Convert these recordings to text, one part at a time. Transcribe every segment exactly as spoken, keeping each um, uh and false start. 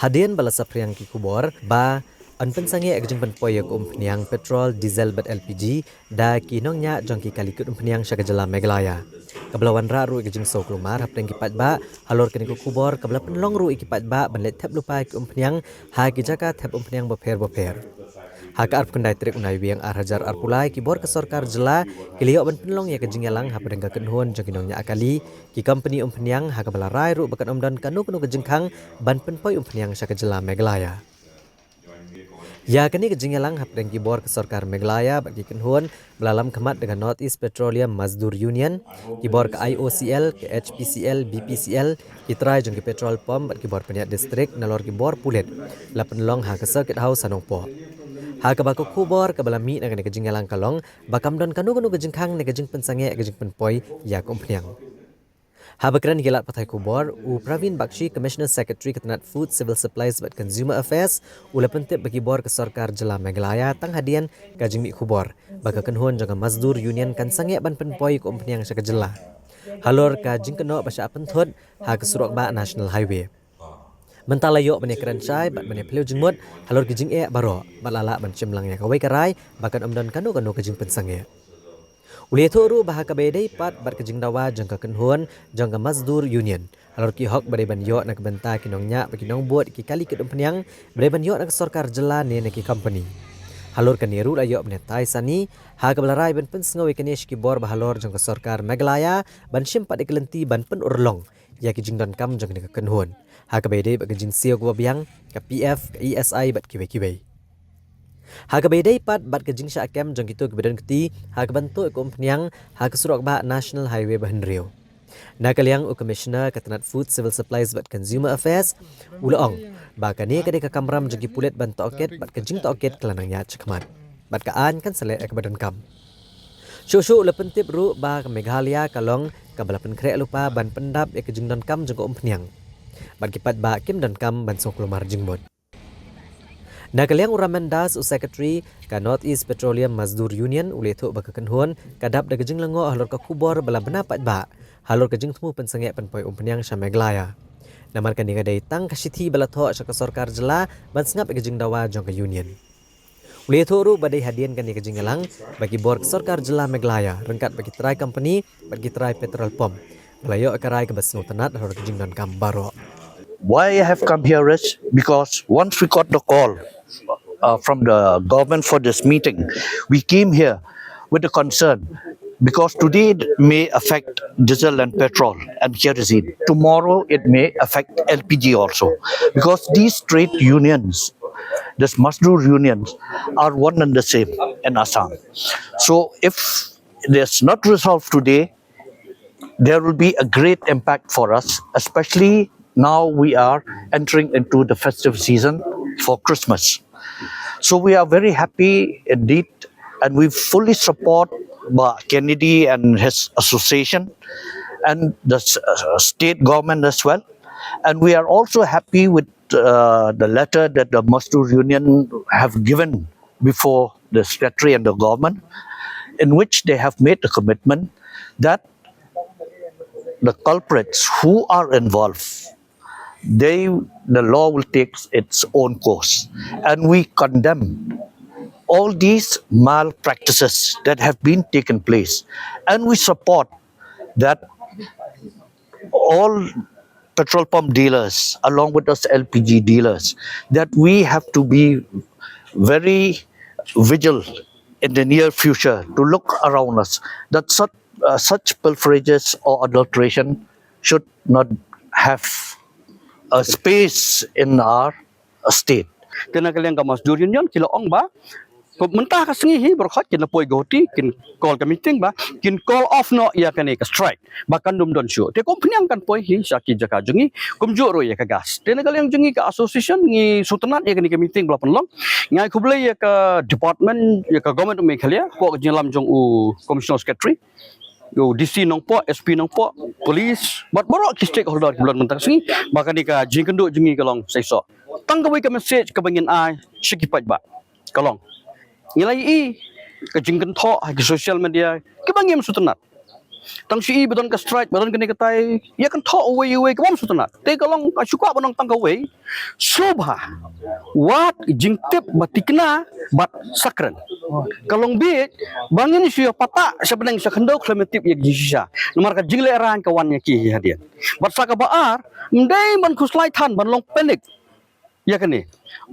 Hadien ba la saphriang ki khubor ba yn pynsangeh ka jingpynpoi ïa ka umphniang petrol, diesel bad L P G da ki nongñiah jong ki kali kit umphniang sha ka jylla Meghalaya, kaba la wanrah ruh ïa ka jingsngewkhlumar hapdeng ki paidbah halor kane ka khubor, kaba la pynlong ruh ïa ki paidbah ban leit thep lypa ïa ki umphniang ha ki jaka thep umphniang bapher bapher. Ha ka arphew khyndai tarik u Naiwieng ar hajar arphew lai, ki bor ka sorkar jylla ki la ïoh ban pynlong ïa ka jingïalang hapdeng ka kynhun jong ki nongñiah kali, ki kompani umphniang, ha kaba la rai ruh ba kan ym don kano kano ka jingkhang ban pynpoi umphniang sha ka jylla Meghalaya. Ïa kane ka jingïalang hapdeng ki bor ka sorkar Meghalaya bad ki kynhun ba la lam khmat da ka North East Petroleum Mazdoor Union, ki bor ka I O C L, ka H P C L, B P C L, ki trai jong ki petrol pump bad ki bor pynïaid district nalor ki bor pulit, la pynlong ha ka Circuit House ha Nongpoh. Ha kaba ka khubor kaba la mih na kane ka jingïalang ka long ba kam don kano kano ka jingkhang ne ka jingpynsangeh ka jingpynpoi ïa ka umphniang. Haba kren ha ki lad pathai khubor, u Praveen Bakshi, Commissioner Secretary ka tnat Food, Civil Supplies bad Consumer Affairs, u la pyntip ba ki bor ka sorkar jylla Meghalaya tang hadien ka jingmih khubor ba ka kynhun jong ka Mazdoor Union kan sangeh ban pynpoi ka umphniang sha ka jylla halor ka jingkynnoh ba shah pynthut ha ka surok bah National Highway. Mynta la ïoh ban ïakren shai bad ban ïaphylliew jingmut halor ki jingeh baroh bad la lah ban shim lang ïa kawei ka rai ba kan ym don kano kano ka jingpynsangeh. U la ïathuh ruh ba ha kaba ïadei pat bad ka jingdawa jong ka kynhun jong ka Mazdoor Union halor ki hok ba dei ban ïoh na ka bynta ki nongñiah bad ki nongbud ki kali kit umphniang ba dei ban ïoh na ka sorkar jylla ne na ki kompani, halor kane ruh la ïoh ban ïatai sani ha kaba la rai ban pynsngew ïa kane sha ki bor ba halor jong ka sorkar Meghalaya ban shim pat ïa ka lynti ban pynurlong ïa ki jingdonkam jong kane ka kynhun ha kaba ïadei bad ka jingsiew kaba biang, ka P F, ka E S I bad kiwei kiwei. Ha kaba ïadei pat bad ka jingshah kem jong kito kiba don kti ha kaban tuh ïa ka umphniang ha ka surok bah National Highway ba hynriew, na ka liang u Commissioner ka tnat Food, Civil Supplies bad Consumer Affairs u la ong ba kane ka dei ka kamram jong ki pulit ban tohkit bad ka jingtohkit ka la nang ïaid shakhmat bad ka aiñ kan sa leh ïa kaba donkam. Shuh shuh u la pyntip ruh ba ka Meghalaya ka long kaba la pynkhreh lypa ban pyndap ïa ka jingdonkam jong ka umphniang bad ki paidbah kim donkam ban sngewkhlumar jingmut. Na ka liang u Raman Das, u Secretary ka North East Petroleum Mazdoor Union, u la ïathuh ba ka kynhun ka dap da ka jinglyngngoh halor ka khubor ba la bna paidbah halor ka jingthmu pynsangeh pynpoi umphniang sha Meghalaya, namar kane ka dei tang ka shithi ba la thoh sha ka sorkar jylla ban sngap ïa ka jingdawa jong ka Union. U la ïathuh ruh ba dei hadien kane ka jingïalang ba ki bor ka sorkar jylla Meghalaya ryngkat bad ki trai kompani bad ki trai petrol pump ba la ïoh ïa ka rai kaba sngewtynnat halor ka jingdonkam baroh. Why I have come here is because once we got the call uh, from the government for this meeting, we came here with a concern because today it may affect diesel and petrol and kerosene. Tomorrow it may affect L P G also, because these trade unions, these Mazdoor unions, are one and the same in Assam. So if it's not resolved today, there will be a great impact for us, especially now we are entering into the festive season for Christmas. So we are very happy indeed, and we fully support Bah Kennedy and his association and the s- uh, state government as well. And we are also happy with uh, the letter that the Mazdoor Union have given before the secretary and the government, in which they have made a commitment that the culprits who are involved, they the law will take its own course, and we condemn all these malpractices that have been taken place, and we support that all petrol pump dealers, along with us L P G dealers, that we have to be very vigil in the near future to look around us that such, uh, such pilferages or adulteration should not have a space in our state. Kane ka liang ka Mazdoor Union ki la ong ba mynta ka sngi hi baroh kin poi Guwahati, kin call ka meeting ba kin call off noh ïa kane ka strike ba kan ym don shuh. Te ka umphniang kan poi hi sha ki jaka jong ngi, kumjuh ruh ïa ka gas. Te na ka liang jong ngi ka association ngi sngewtynnat ïa kane ka meeting ba la pynlong. Ngi ai khublei ïa ka department, ïa ka government of Meghalaya, ka jingïalam jong u commissioner secretary, u D C Nongpoh, S P Nongpoh, police bad baroh ki stakeholder kiba don mynta ka sngi ba kane ka jingkynduh jong ngi ka long shisha. Tang kawei ka message kaba ngin ai sha ki paidbah ka long, ngi la ïohi ka jingkynthoh ha ki social media kiba ngim sngewtynnat. Tang shi i ba don ka strike, ba don kane katai, ïa kan thoh uwei uwei ka bym sngewtynnat. Te ka long ka shu kwah ban ong tang kawei. Sngewbha wat jingtip ba tikna bad sakren. Ka long beit ba ngin shu ïa patak sha bneng sha khyndew khlem tip ïa ka jingshisha. Namar ka jinglehrain ka wan ïa ki hi hadien. Bad sa kaba ar, ym dei ban khuslai than ban long panic ïa kane.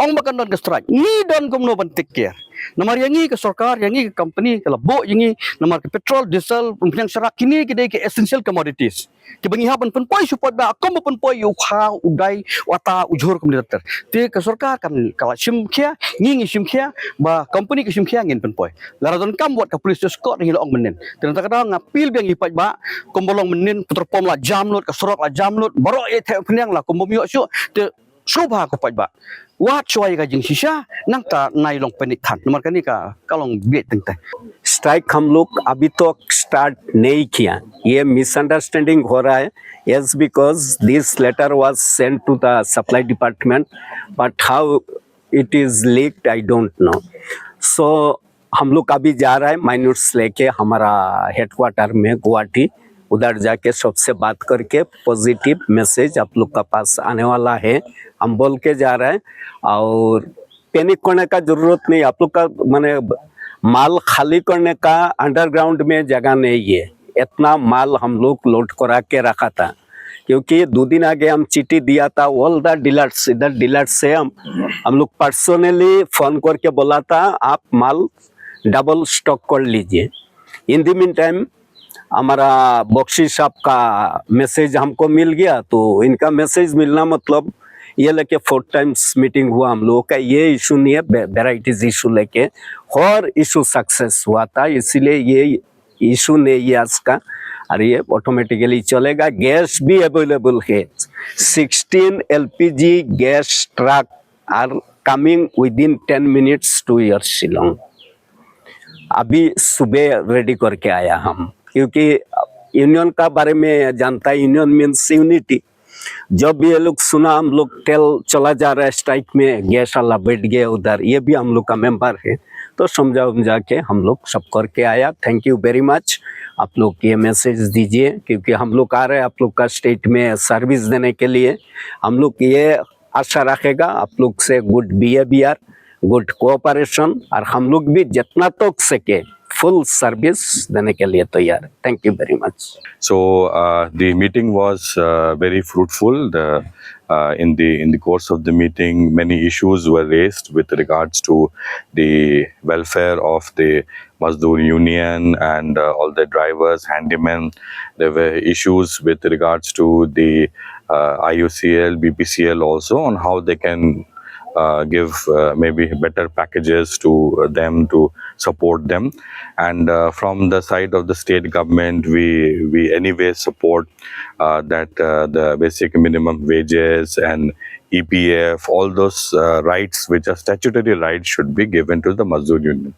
Ong ba kan don ka strike, ngi don kumno ban take care? Namar ïa ngi ka sorkar, ïa ngi ka company ka la buh ïa ngi, namar ka petrol, diesel, umphniang, sharak, kine ki dei ki essential commodities kiba ngi hap ban pynpoi shu paidbah, kum ba pynpoi ïa u khaw, u dai, u ata, u jhur, kumne ter ter. Te ka sorkar kan, ka la shim khia, ngi ngi shim khia ba company ka shim khia, ngin pynpoi. Lada donkam wat ka police escort ngi la ong mynnin. Te nangta ka daw nga appeal biang ïa ki paidbah, kumba long mynnin, petrol pump la jam lut, ka surok la jam lut, baroh ïa theh umphniang la kum bym ïoh shuh. Te sngewbha ko paidbah, wat shuwa ïa ka jingshisha, nangta nai long panic than. Namar kane ka, ka long beit teng teng. स्ट्राइक हम लोग अभी तक स्टार्ट नहीं किया। ये मिसअंडरस्टैंडिंग हो रहा है. Yes, because this letter was sent to the supply department, but how it is leaked, I don't know. So हम लोग अभी जा रहा है माइनर्स लेके हमारा हेडक्वार्टर में गुवाहाटी, उधर जाके सबसे बात करके पॉजिटिव मैसेज आप लोग का पास आने वाला है, हम बोल के जा रहे हैं. और पैनिक करने का जरूरत नहीं. आप लोग का, माने, माल खाली करने का अंडरग्राउंड में जगह नहीं है. इतना माल हम लोग लोड करा के रखा था, क्योंकि दो दिन आगे हम चिट्ठी दिया था ऑल द डीलर्स. इधर डीलर्स से हम हम लोग पर्सनली फोन करके बोला था, आप माल डबल स्टॉक कर लीजिए. इन द मीन टाइम हमारा बख्शी साहब का मैसेज हमको मिल गया. तो इनका मैसेज मिलना मतलब, ये लेके फोर टाइम्स मीटिंग हुआ हम लोगों का. ये इशू नहीं है, वेराइटीज इशू लेके हर इशू सक्सेस हुआ था, इसीलिए ये इशू नहीं है आज का. और ये ऑटोमेटिकली चलेगा. गैस भी अवेलेबल है. Sixteen L P G gas truck are coming within ten minutes to your Shillong. अभी सुबह रेडी करके आया हम, क्योंकि यूनियन का बारे में जानता है, यूनियन मीन्स यूनिटी. जब ये लोग सुना हम लोग तेल चला जा रहा है स्ट्राइक में, गैस वाला बैठ गया उधर, ये भी हम लोग का मेंबर है, तो समझा उमझा के हम लोग सब करके आया. थैंक यू वेरी मच. आप लोग ये मैसेज दीजिए, क्योंकि हम लोग आ रहे हैं आप लोग का स्टेट में सर्विस देने के लिए. हम लोग ये आशा रखेगा आप लोग से गुड बिहेवियर, गुड कोऑपरेशन, और हम लोग भी जितना तक सके फुल सर्विस देने के लिए तैयार है. Thank you very much. So uh, the meeting was uh, very fruitful. The uh, in the in the course of the meeting, many issues were raised with regards to the welfare of the Mazdoor Union and uh, all the drivers, handymen. There were issues with regards to the uh, I U C L, B P C L also on how they can uh, give uh, maybe better packages to them to support them. And uh, from the side of the state government, we we anyway support uh, that uh, the basic minimum wages and E P F, all those uh, rights which are statutory rights should be given to the Mazdoor Union.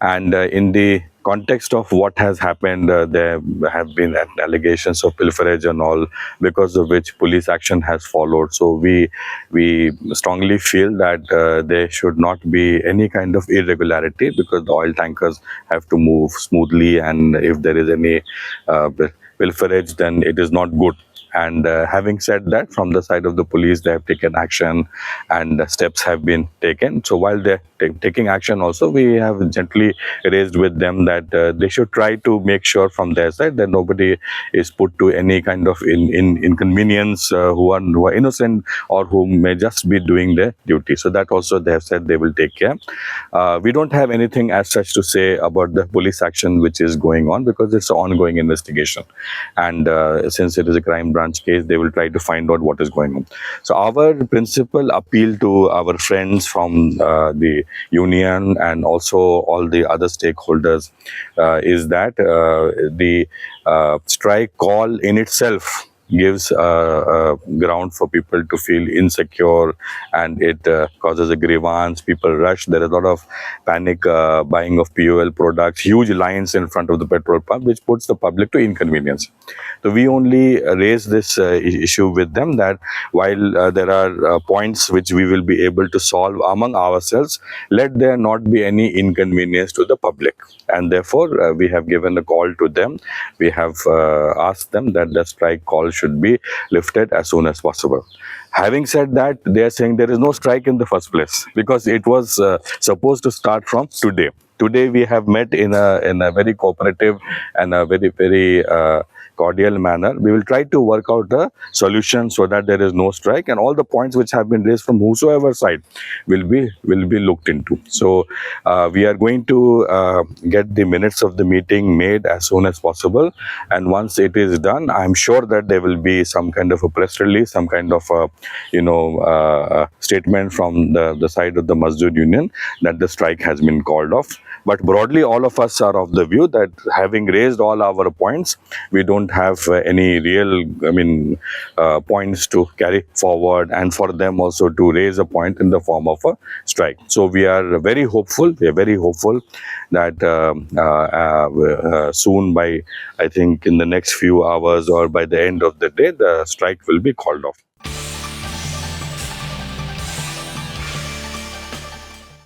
And uh, in the context of what has happened, uh, there have been allegations of pilferage and all, because of which police action has followed. So we we strongly feel that uh, there should not be any kind of irregularity, because the oil tankers have to move smoothly, and if there is any uh, pilferage, then it is not good. And uh, having said that, from the side of the police, they have taken action and steps have been taken. So while they're t- taking action also, we have gently raised with them that uh, they should try to make sure from their side that nobody is put to any kind of in, in, inconvenience uh, who, are, who are innocent or who may just be doing their duty. So that also they have said they will take care. Uh, we don't have anything as such to say about the police action which is going on, because it's an ongoing investigation. And uh, since it is a crime branch case, they will try to find out what is going on. So our principal appeal to our friends from uh, the union and also all the other stakeholders uh, is that uh, the uh, strike call in itself gives a, a ground for people to feel insecure, and it uh, causes a grievance. People rush. There is a lot of panic uh, buying of P O L products, huge lines in front of the petrol pump, which puts the public to inconvenience. So we only uh, raise this uh, i- issue with them, that while uh, there are uh, points which we will be able to solve among ourselves, let there not be any inconvenience to the public. And therefore, uh, we have given a call to them. We have uh, asked them that the strike call should be lifted as soon as possible. Having said that, they are saying there is no strike in the first place, because it was uh, supposed to start from today. Today we have met in a in a very cooperative and a very, very uh, cordial manner. We will try to work out a solution so that there is no strike, and all the points which have been raised from whosoever side will be will be looked into. So uh, we are going to uh, get the minutes of the meeting made as soon as possible, and once it is done, I'm sure that there will be some kind of a press release, some kind of a, you know uh, statement from the, the side of the Mazdoor Union that the strike has been called off. But broadly, all of us are of the view that, having raised all our points, we don't have uh, any real, I mean, uh, points to carry forward, and for them also to raise a point in the form of a strike. So we are very hopeful. We are very hopeful that um uh, uh, uh, soon, by, I think, in the next few hours or by the end of the day, the strike will be called off.